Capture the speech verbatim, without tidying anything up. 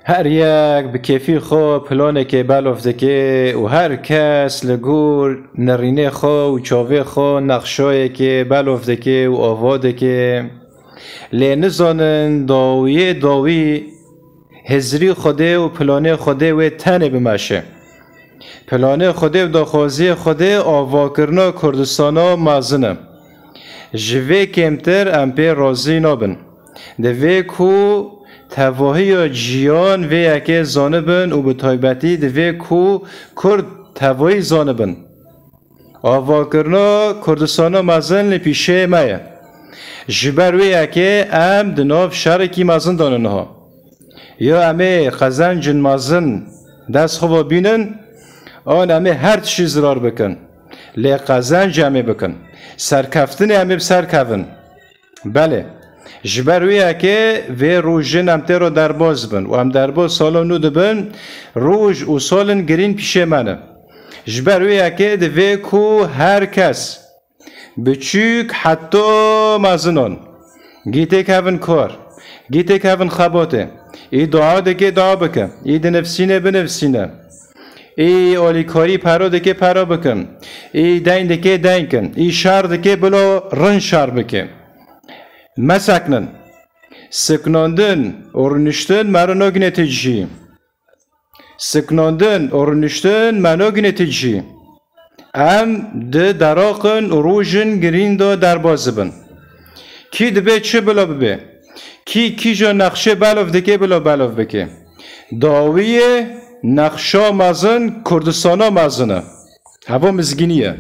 Her yek bi kêfî xwe planekê belov dike û her kes li gor nerînê xwe û çavê xwe nexşayekê belov dike û ava dike. Lê nizanin dawiyê dawî hizrî Xwedê û planê Xwedê wê tenê bimeşe. Planê Xwedê û daxwaziyê Xwedê avakirina Kurdistana mezin e. Ji vê kêmtir em pê razî nabin. Divê ku tevahiya jiyan vê yekê zanibin û bi taybetî divê ku Kurd tevahî zanibin. Avakirina Kurdistana mezin li pîşeyê me ye. Ji ber wê yekê em di nav şerekî mezin de ne niha. Ya em ê qezencên mezin dest xwe ve bînin, an em ê her tiştî zirar bikin. Lê qezenc em ê bikin. Serkeftinê em ê bi ser kevin. Belê. Ji ber wê yekê vê rojin em tê re derbas bin û em derbas sala nû dibin, roj û salên girîn pîşê me ne. Ji ber wê yekê divê ku her kes, biçûk heta mezinan, gî têkevin kar, gî têkevin xebatê, î dua dike dua bike, î dinivsîne binivsîne, î alîkarî pero dike pero bikin, î deyn dike deyn kin, î şer dike bila rin şer bike. Meseknin. Siknandin û rûniştin me re nagine tecî. Siknandin û rûniştin me nagine tecî. Em di deraqin û rojin girîn de derbas dibin. Kî dibe çi bila bibe? Kî kîja nexşê belov dike bila belov bike? Dawiyê nexşa mezin Kurdistana mezin e. Heva mizgînî ye.